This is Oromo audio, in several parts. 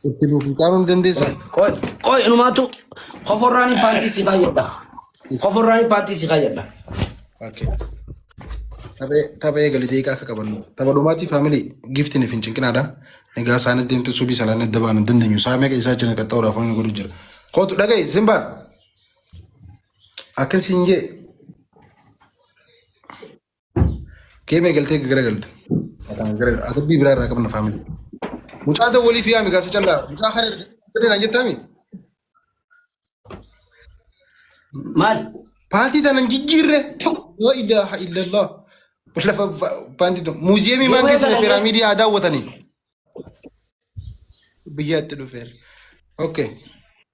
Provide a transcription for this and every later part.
Itti nuuf qaanuu ni dandeessaa? Qoy qoy inumaatu koforraanii paantii si kaayyadha. Koforraanii paantii si kaayyadha. Okay. Tapha eegalee daqiiqaa akka qabannu. Tapha dhumaatii faamilii giftiin hin cinqinaadha. Egaa isaanis deemte subii salaan adda ba'an hin dandeenyu. Isaa meeqa isaa jiran qaxxaa'uudhaaf waan godhu jira. Kootu dhaga'i simbaan. Akkan siin jee. Geemee galtee gara galte. Adabbii biraa irraa qabna faamilii. Mucaa ta'u waliif yaami gaasa callaa. Mucaa kana naan jettaami. Maal? Paantii tana hin jijjiirre. Laa ilaaha illallah. Lafa paantii tana. Muuziyeemii maan Geemee keessa galagee. piraamiidii haa daawwatanii. Biyyaatti dhufeera. Okay.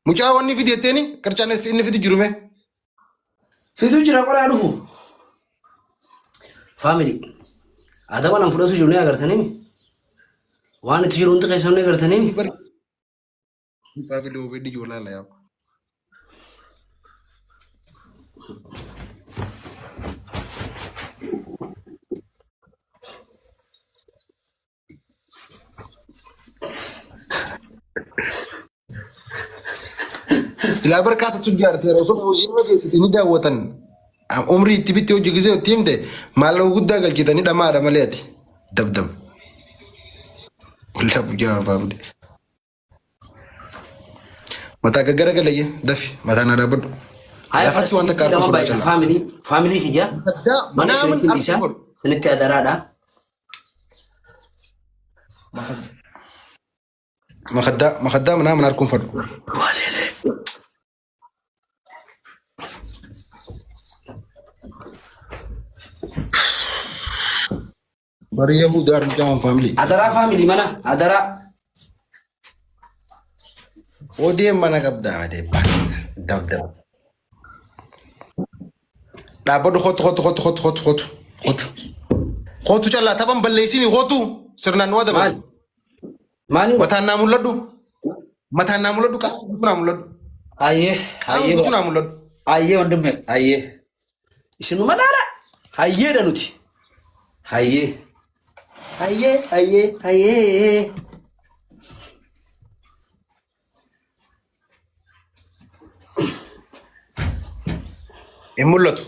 Mucaa wanni fidi jetteeni qarcaan inni fidi jirume. Fiduu jira qoraa dhufu. Faamilii. Adaba nan fudhatu jiru ni agartanii. Waan itti jiru hundi keessan ni agartanii. Faamilii ofii ijoolaa layaa. Silaa barkaata tujjaarteera osoo muuziyeema geessite ni daawwatan. Umrii itti bitte hojii gisee itti himte maallaqa guddaa galchitanii dhamaadha malee ati. Dabdab. Waldaa bujaa barbaade. Mataa gaggara galayye dafi mataa naa dhaabbadhu. Haya Lafatti wanta first lama kaartuu baay'isa fudhachaa. faamilii faamilii kiyya Addaa mana manaaman isinitti dhiisa argu godhu. isinitti adaraadha. Makaddaa makaddaa manaaman harkuun fadhu. Waleele. Bari Yahudaa Armucaa faamilii. Adaraa faamilii mana adaraa. Odeen mana qabdaa matee baas dabdaba. Dhaabbadhu kootu kootu kootu kootu kootu kootu kootu. Kootu callaa taphan balleessini kootu sirnaan nu Maali? adaban. Maaliin godha? Mataan naa mul'adhu. Mataan naa mul'adhu qaama guutuu naa mul'adhu. Hayyee Qaama hayyee guutuu naa mul'adhu. hayyee wandimme hayyee. Isinuma dhaala hayyeedha nuti. Hayyee. Hayyee hayyee hayyee. Hin mul'atu.